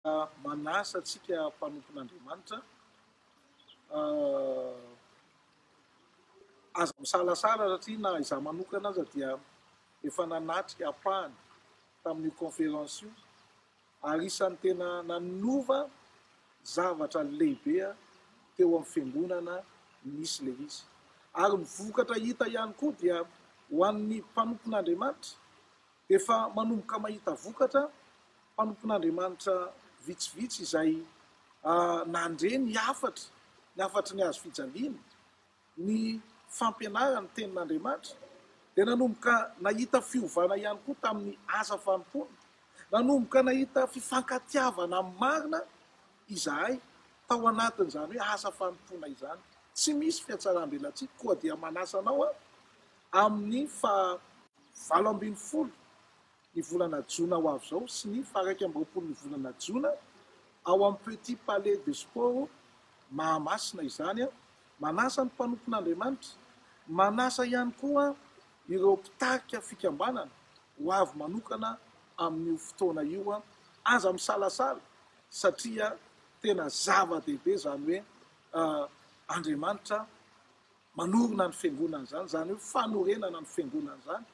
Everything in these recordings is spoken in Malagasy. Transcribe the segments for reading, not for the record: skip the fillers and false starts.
Manasa antsika mpanompon'Andriamanitra, aza misalasala satria na izaho manokana aza dia efa nanatrika ampahany tamin'io conférence io ary isan'ny tena nanova zavatra lehibe teo amin'ny fiangonana nisy ilay izy. Ary ny vokatra hita ihany koa dia ho an'ny mpanompon'Andriamanitra Efa manomboka mahita vokatra mpanompon'Andriamanitra vitsivitsy izay nandre ny hafatra, ny hafatry ny hazo fijaliana, ny fampianarana ny tenin'Andriamanitra, dia nanomboka nahita fiovana ihany koa tamin'ny asa fanompoana. Nanomboka nahita fifankatiavana marina izahay tao anatin'izany hoe asa fanompoana izany. Tsy misy fihatsaram-belatsihy, koa dia manasa anao aho amin'ny faha 18 ny volana jona ho avy izao sy ny faha 21 ny volana jona ao amin'ny Petit Palais de Sport Mahamasina izany. Manasa ny mpanompon'Andriamanitra, manasa ihany koa ireo mpitarika fikambanana ho avy manokana amin'io fotoana io. Aza misalasala satria tena zava-dehibe izany hoe Andriamanitra manorina ny fiangonana izany, izany hoe fanorenana ny fiangonana izany,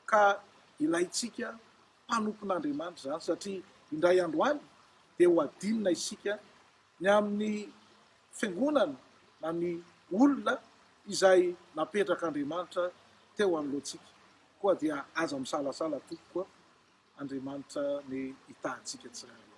ka ilaintsika mpanompon'Andriamanitra izany, satria indray andro any dia ho adinina isika ny amin'ny fiangonana na ny olona izay napetrak'Andriamanitra teo anoloantsika. Koa dia aza misalasala tompoko, Andriamanitra ny hitahantsika tsirairay avy.